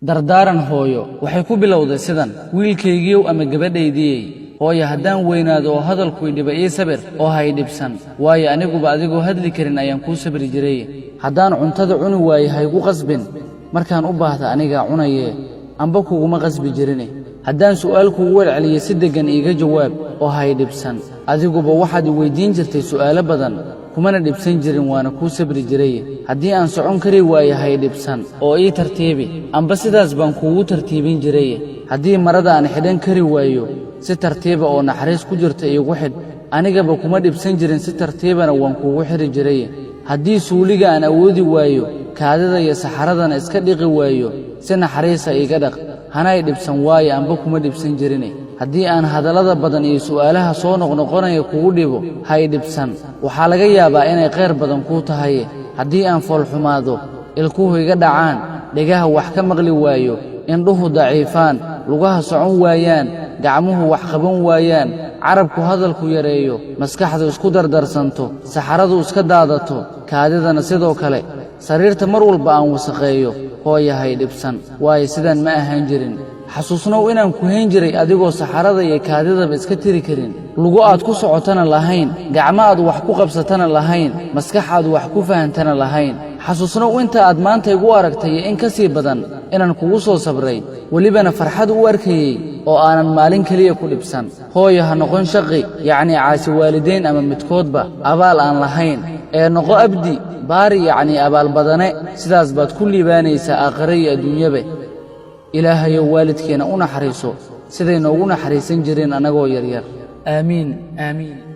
Dardaaran hooyo waxay ku bilowday sidan: "Wiilkaygiyow ama gabadhaydiyey, hooyo, haddaan weynaado oo hadalku idhiba, ii sabir oo hay dhibsan, waayo aniguba adigoo hadli karin ayaan kuu sabri jiray. Haddaan cuntada cuni waayo, haygu qasbin. Markaan u baahda anigaa cunayee, amba kuguma qasbi jirine. Haddaan su'aal kugu welceliyo, si deggan iiga jawaab oo hay dhibsan. Adiguba waxaad i weyddiin jirtay su'aalo badan, kumana dhibsan jirin, waana kuu sabri jiray. Haddii aan socon kari waayo, hay dhibsan oo ii tartiibi, amba sidaas baan kuugu tartiibin jiray. Haddii marada aan xidhan kari waayo, si tartiiba oo naxariis ku jirta iigu xidh. Anigaba kuma dhibsan jirin, si tartiibana waan kuugu xidhi jiray. Haddii suuliga aan awoodi waayo, kaadida iyo saxaradana iska dhiqi waayo, si naxariisa iiga dhaq, hanay dhibsan, waayo amba kuma dhibsan jirine. Haddii aan hadallada badan iyo su'aalaha soo noqnoqonaya kugu dhibo, hay dhibsan. Waxaa laga yaabaa inay khayr badan kuu tahaye. Haddii aan foolxumaado, ilkuhu iga dhacaan, dhegaha wax ka maqli waayo, indhuhu daciifaan, lugaha socon waayaan, gacmuhu wax qaban waayaan, carabku hadalku yareeyo, maskaxdu isku dardarsanto, saxaradu iska daadato, kaadidana sidoo kale, sariirta mar walba aan wasaqeeyo, hooya, hay dhibsan, waayo sidaan ma ahaan jirin. Xasuusnow inaan ku hayn jiray adigoo saxarada iyo kaadidaba iska tiri karin, lugo aad ku socotana lahayn, gacmo aad wax ku qabsatana lahayn, maskax aad wax ku fahantana lahayn. Xasuusnow inta aad maanta igu aragtay iyo in ka sii badan inaan kugu soo sabray, welibana farxad u arkayey oo aanan maalin keliya ku dhibsan. Hooyo, ha noqon shaqi, yacnii caasi waalidayn ama midkoodba abaal aan lahayn, ee noqo abdi baari, yacnii abaalbadane. Sidaas baad ku liibaanaysaa aakhare iyo adduunyaba. Ilaahayow, waalidkeenna u naxariiso siday noogu naxariisan jireen annagoo yaryar. Aamiin, aamiin."